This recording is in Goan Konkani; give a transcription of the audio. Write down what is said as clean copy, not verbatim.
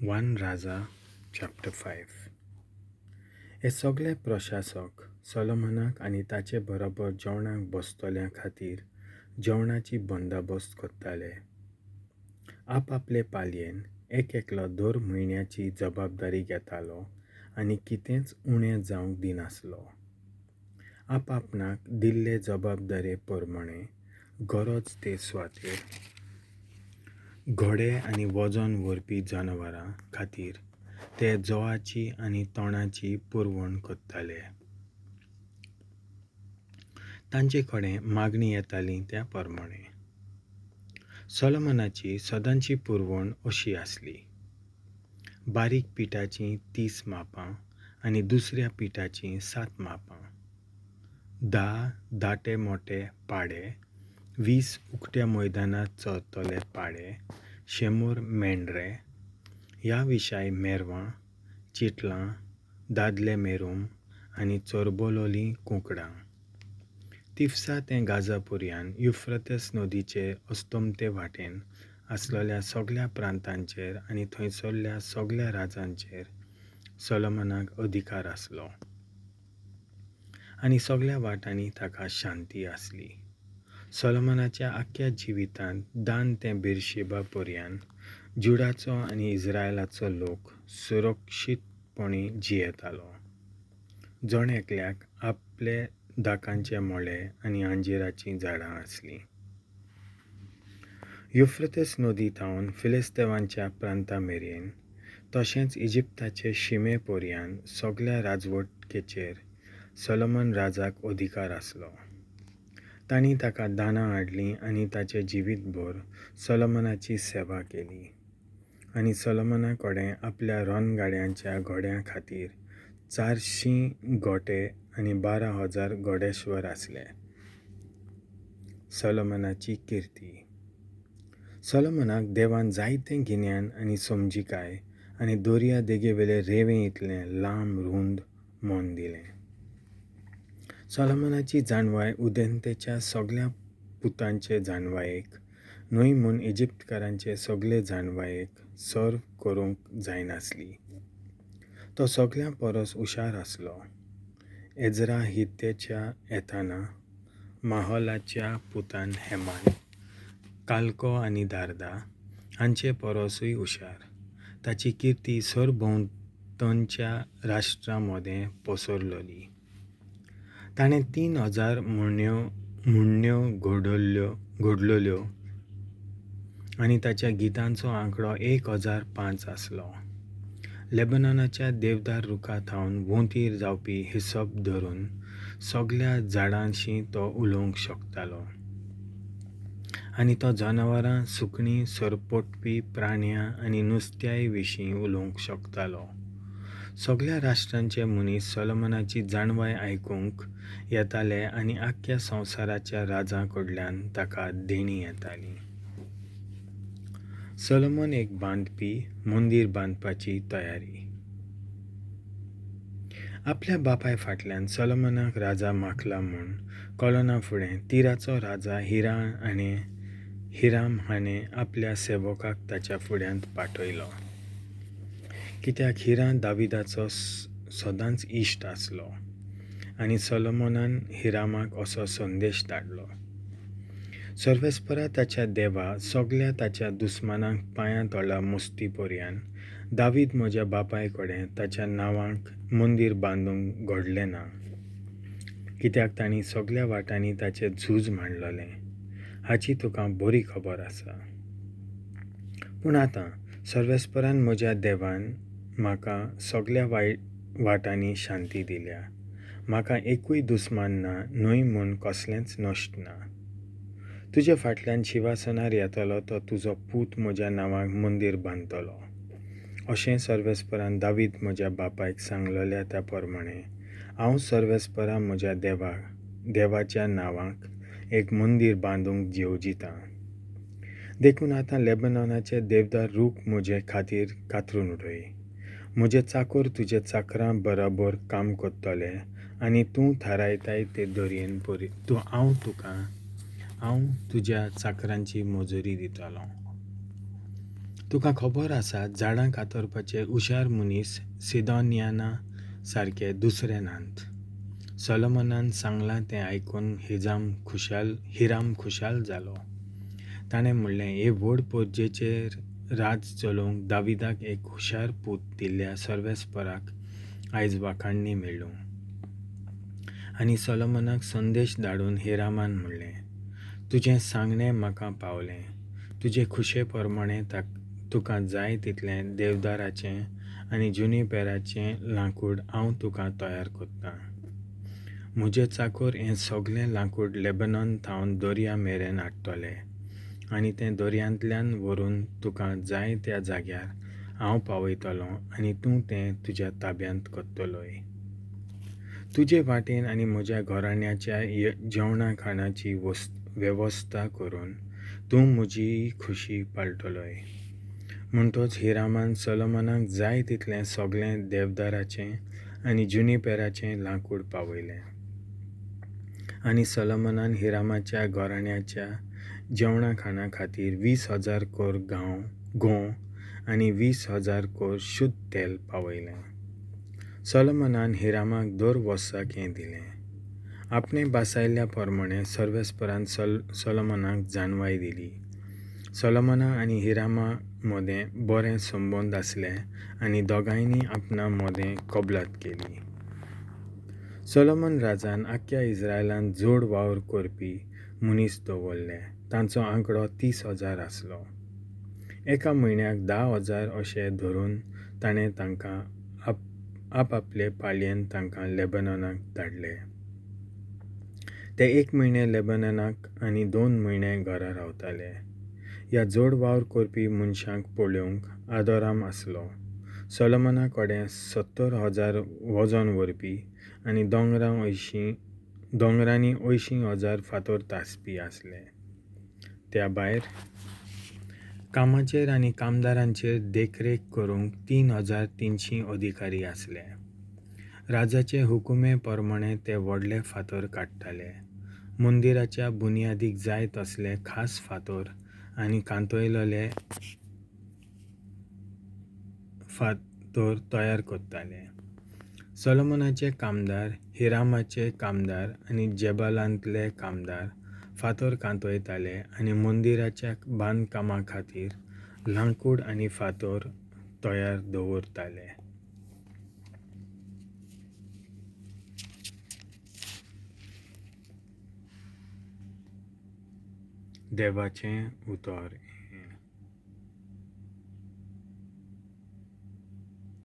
1 राजा चॅप्टर 5. हे सगळे प्रशासक सोलोमनाक आनी ताचे बरोबर जेवणाक बसतल्यां खातीर जेवणाची बंदोबस्त करताले. आपआपले पालयेन एक एकलो दर म्हयन्याची जबाबदारी घेतालो आनी कितेंच उणें जावंक दिनासलो. आपआपणाक दिल्ले जबाबदारे प्रमाणें गरज ते सुवातेर घोडे आनी वजन व्हरपी जनावरां खातीर ते जोवाची आनी तणाची पुरवण करताले. तांचे कडेन मागणी येताली त्या प्रमाणें. सोलोमनाची सदांची पुरवण अशी आसली: बारीक पिठाचीं 30 मापां आनी दुसऱ्या पिठाचीं 7 मापां, 10 दाटे मोटे पाडे, 20 उकत्या मैदानांत चरतले पाडे, 100 मेंढरे, ह्या विशाय मेरवां, चिटलां, दादले मेरूम आनी चरबलोलीं कुंकडां. तिफ्सा तें गाजा पुर्यान युफ्रतस नदीचे अस्तमते वाटेन आसलेल्या सगळ्या प्रांतांचेर आनी थंयसरल्या सगळ्या राजांचेर सोलोमनाक अधिकार आसलो. आनी सगळ्या वाटांनी ताका शांती आसली. सोलोमनाच्या आख्ख्या जिवितांत दान तें बिरशेबा पर्यान जुडाचो आनी इस्रायलाचो लोक सुरक्षीतपणी जियेतालो. जण एकल्याक आपले दाकांचे मोळे आनी अंजिराचीं झाडां आसलीं. युफ्रतस नदी थावन फिलिस्तेवांच्या प्रांता मेरेन तशेंच इजिप्ताचे शिमे पर्यान सगळ्या राजवटकेचेर सोलोमन राजाक अधिकार आसलो. तांणी ताका दानां हाडलीं आनी ताचे जिवीतभर सोलोमनाची सेवा केली. आनी सोलोमना कडेन आपल्या रणगाड्यांच्या घोड्यां खातीर 400 गोटे आनी 12,000 घोडेश्वर आसले. सोलोमनाची किर्ती. सोलोमनाक देवान जायतें गिन्यान आनी समजिकाय आनी दर्या देगेवेले रेंवे इतलें लांब रूंद मन दिलें. सोलोमनाची जाणवाय उदेंतेच्या सगळ्या पुतांचे जाणवायेक न्हय म्हूण इजिप्तकारांचे सगळे जाणवायेक सर करूंक जायनासली. तो सगळ्यां परस हुशार आसलो. एजरा हित्तेच्या येताना, माहोलाच्या पुतान हेमान, कालको आनी दारदा हांचे परसूय हुशार. ताची किर्ती सरभोंवतणच्या राष्ट्रां मदें पसरलोली. ताणें 3,000 म्हणण्यो घडलोल्यो आनी ताच्या गितांचो आंकडो 1,005 आसलो. लेबनॉनाच्या देवदार रुखा थावन वोंतीर जावपी हिसप धरून सगळ्या झाडांशी तो उलोवंक शकतालो. आनी तो जनावरां, सुकणीं, सरपटपी प्राण्यां आनी नुस्त्याय विशीं उलोवंक शकतालो. सगळ्या राष्ट्रांचे मनीस सोलोमनाची जाणवाय आयकूंक येताले आनी आख्ख्या संवसाराच्या राजां कडल्यान ताका देणी येताली. सोलोमन एक बांदपी, मंदीर बांदपाची तयारी. आपल्या बापाय फाटल्यान सोलोमनाक राजा माखला म्हूण कळना फुडें तिराचो राजा हिराम हाणें आपल्या सेवकाक ताच्या फुड्यांत पाठयलो. कित्याक हिरा दाविदाचो सदांच इश्ट आसलो आनी सोलोमनान हिरामाक असो संदेश धाडलो: सर्वेस्परा ताच्या देवा सगळ्या ताच्या दुस्मानांक पांयां तळा मुस्ती पर्यान दावीद म्हज्या बापाय कडेन ताच्या नांवाक मंदीर बांदूंक घडलें ना, कित्याक तांणी सगळ्या वाटांनी ताचें झूज मांडलेलें हाची तुका बरी खबर आसा. पूण आतां सर्वेस्परान म्हज्या देवान म्हाका सगळ्या वाटांनी शांती दिल्या. म्हाका एकूय दुस्मान ना, न्हय म्हूण कसलेंच नश्ट ना. तुजे फाटल्यान शिवासनार येतलो तो तुजो पूत म्हज्या नांवाक मंदीर बांदतलो, अशें सर्वेस्परान दावीद म्हज्या बापायक सांगलेल्या त्या प्रमाणें हांव सर्वेस्परा म्हज्या देवाच्या नांवाक एक मंदीर बांदूंक येवजितां. देखून आतां लेबनॉनाचे देवदार रूख म्हजे खातीर कातरून उडय. म्हजे चाकर तुजे चाकरां बराबर काम करतले आनी तूं थारायताय ते दर्येन हांव तुका हांव तुज्या चाकरांची मजुरी दितलो. तुका खबर आसा, झाडां कातरपाचे हुशार मनीस सिदोन्याना सारके दुसरे नात. सोलोमनान सांगलां तें आयकून हिराम खुशाल जालो. ताणें म्हणलें, हे व्हड परजेचेर राज चलोवंक दाविदाक एक हुशार पूत दिल्ल्या सर्वेस्पराक आयज वाखाणणी मेळूं. आनी सोलोमनाक संदेश धाडून हिरामान म्हणलें, तुजें सांगणें म्हाका पावलें. तुजे खुशे प्रमाणें तुका जाय तितलें देवदाराचें आनी जुनिपेराचें लांकूड हांव तुका तयार करतां. म्हजे चाकर हें सगलें लांकूड लेबनॉन थावन दर्या मेरेन हाडटले आनी तें दर्यांतल्यान व्हरून तुका जाय त्या जाग्यार हांव पावयतलों आनी तूं तें तुज्या ताब्यांत करतलोय. तुजे वाटेन आनी म्हज्या घराण्याच्या जेवणा खाणाची वेवस्था करून तूं म्हजी खुशी पाळटलोय. म्हणटच हिरामान सोलोमनाक जाय तितलें सगलें देवदाराचें आनी जुनिपेराचें लांकूड पावयलें. आनी सोलोमनान हिरामाच्या घराण्याच्या जेवणा खाणा खातीर 20,000 कोर गोंव आनी 20,000 कोर शुद्ध तेल पावयलें. सोलोमनान हिरामाक दर वर्साक हें दिलें. आपणें भासायल्ल्या प्रमाणें सर्वेस्परान सोलोमनाक जाणवाय दिली. सोलोमना आनी हिरामा मदें बरें संबंद आसले आनी दोगांयनी आपणा मदें कबलात केली. सोलोमन राजान आख्ख्या इस्रायलांत जोड वावर करपी मनीस दवरले. तांचो आंकडो 30,000 आसलो. एका म्हयन्याक 10,000 अशें धरून ताणें तांकां आपआपले पाळयेन तांकां लेबनॉनाक धाडले. ते 1 म्हयने लेबनॉनाक आनी 2 म्हयने घरा रावताले. ह्या जोड वावर करपी मनशांक पळोवंक आदोराम आसलो. सोलोमना कडेन 70,000 वजन व्हरपी आनी दोंगरांनी 80,000 फातर तासपी आसले. त्या भायर कामाचेर आनी कामदारांचेर देखरेख करूंक 3,300 अधिकारी आसले. राजाचे हुकुमे प्रमाणें ते व्हडले फातर काडटाले. मंदिराच्या बुन्यादीक जाय तसले खास फातर आनी कांतयलेले फातर तयार करताले. सोलोमनाचे कामदार, हिरामाचे कामदार आनी जेबालांतले कामदार फातर कांतयताले आनी मंदिराच्या बांदकामा खातीर लांकूड आनी फातर तयार दवरताले. देवाचें उतर.